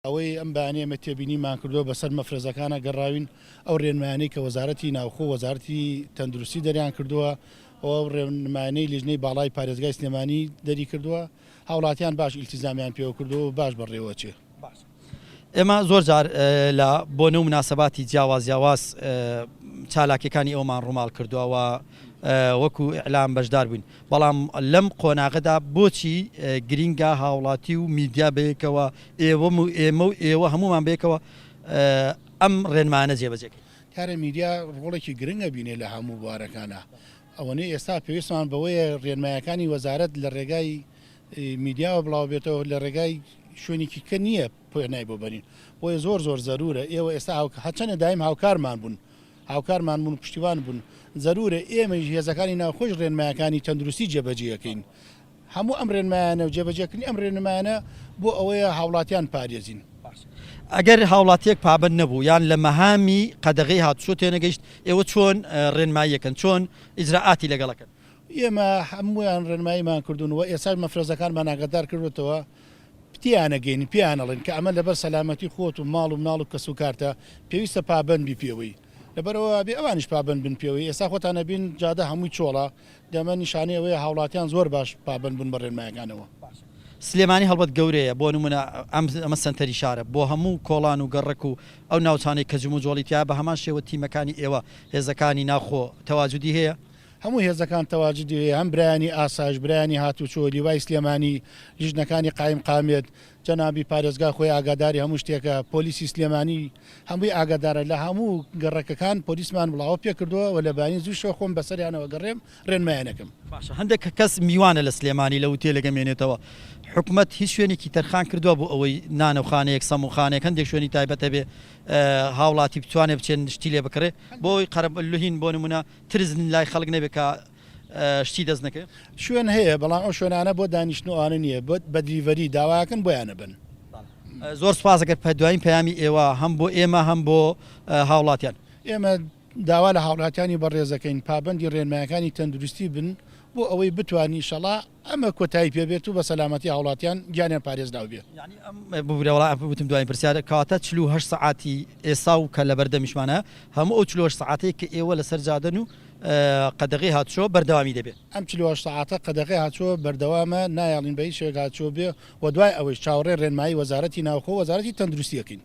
ئەوەی ئەم بەیانیە ئێمە تێبینیمان کردووە بەسەر مەفرەزەکانە گەڕاوین، ئەو رێنمایانەی کە وەزارەتی ناوخۆ و وەزارەتی تەندروستی دەریان کردووە و ئەو رێنمایانەی لیژنەی باڵای پارێزگای سلێمانی دەری کردووە، هاوڵاتیان باش ئیلتیزامیان پێوە کردووە و باش بەڕێوەچێ. ئێمە زۆر جار لە بۆنە و مناسەباتی جیاواز جیاواز چالاکیەکانی ئێوەمان ڕووماڵ کردووە و وەکو ئیعلام بەشدار بووین، بەڵام لەم قۆناغەدا بۆچی گرینگە هاوڵاتی و میدیا بەیەکەوە ئێوەم و ئێمە و ئێوە هەموومان بەیەکەوە ئەم ڕێنمایانە جێبەجێ کەین؟ دیارە میدیا ڕۆڵێکی گرنگ ئەبینێ لە هەموو بوارەکانا، ئەوەنەی ئێستا پێویستمان بەوەیە ڕێنمایەکانی وەزارەت لە ڕێگای میدیاوە بڵاو بێتەوە لە ڕێگای شوێنێکی کە نییە پێنای بۆ بەرین بۆیە زۆر زۆر زەرورە ئێوە ئێستا هەرچەندە دایم هاوکارمان بوون هاوکارمان بوون پشتیوان بوون زەرورە ئێمەیش هێزەکانی ناوخۆش ڕێنمایەکانی تەندروستی جێبەجێەکەین هەموو ئەم ڕێنمایانە و جێبەجێکردنی ئەم ڕێنمایانە بۆ ئەوەیە هاوڵاتیان پارێزین. ئەگەر هاوڵاتیەک پابەند نەبوو یان لە مەهامی قەدەغەی هاتوچۆ تێنەگەیشت ئێوە چۆن ڕێنماییەکەن چۆن ئیجرائاتی لەگەڵ ئەکەن؟ ئێمە هەموویان ڕێنماییمان کردوون و ئێستاش مەفرەزەکانمان ئاگادار کردووەتەوە تێیانەگەینین پێیان ئەڵێین کە ئەمە لەبەر سەلامەتی خۆت و ماڵ و مناڵ و کەسوکارتە پێویستە پابەند بی پێوەی لەبەرئەوە ئەبێ ئەوانیش پابەند بن پێوەی ئێستا خۆتان ئەبین جادە هەمووی چۆڵە دەمە نیشانەی ئەوەیە هاوڵاتیان زۆر باش پابەند بوون بە ڕێنمایەکانەوە. سلێمانی هەڵبەت گەورەیە بۆ نمونە ئەم ئەمە سەنتەری شارە بۆ هەموو کۆڵان و گەڕەک و ئەو ناوچانەی کە جموجۆڵی تیایە بە هەمان شێوە تیمەکانی ئێوە هێزەکانی ناوخۆ تەواجودی هەیە؟ هەموو هێزەکان تەواجدی هەیە، هەم برایانی ئاسایش، برایانی هاتوچۆ، لیوای سلێمانی، لیژنەکانی قایمقامیەت، جەنابی پارێزگار خۆی ئاگاداری هەموو شتێکە، پۆلیسی سلێمانی هەمووی ئاگادارە، لە هەموو گەڕەکەکان پۆلیسمان بڵاوە پێکردووە و لە بەیانی زووشەوە خۆم بەسەریانەوە گەڕێم ڕێنمایان ئەکەم. باشە هەندێک کەس میوانە لە سلێمانی لە وتێلێک ئەمێنێتەوە، حکومەت هیچ شوێنێکی تەرخان کردووە بۆ ئەوەی نانەوخانەیەک، سەمونخانەیەک، هەندێک شوێنی تایبەت هەبێ هاوڵاتی بتوانێ بچێت شتی لێ بکڕێ بۆ ئەوەی قەرەبلوهین بۆ نمونە ترس لای خەڵک نەبێت کە شتی دەست نەکەوێت؟ شوێن هەیە بەڵام ئەو شوێنانە بۆ دانیشتن و ئەوانە نییە بە دلیڤەری داواکەن بۆیان ئەبەن. زۆر سوپاس ئەگەر دوایین پەیامی ئێوە هەم بۆ ئێمە هەم بۆ هاوڵاتیان. ئێمە داوا لە هاوڵاتیانی بەڕێز دەکەین پابەندی ڕێنمایەکانی تەندروستی بن بۆ ئەوەی بتوانین ئیشەڵا ئەمە کۆتایی پێ بێت و بە سەلامەتی هاوڵاتیان گیانیان پارێزراو بێ. یانی ئەم ببورە وەڵا وتم دوایین پرسیار کەواتە 48 سەعاتی ئێستا و کە لەبەردەمیشمانە هەموو ئەو 48 سەعاتەی کە ئێوە لەسەر جادەن و قەدەغەی هاتوچۆ بەردەوامی دەبێت. ئەم 48 سەعاتە قەدەغەی هاتوچۆ بەردەوامە نایەڵین بە هیچ شێوەیەک هاتوچۆ بێ و دوای ئەوەیش چاوەڕێی ڕێنمایی وەزارەتی ناوخۆ و وەزارەتی تەندروستی ئەکەین.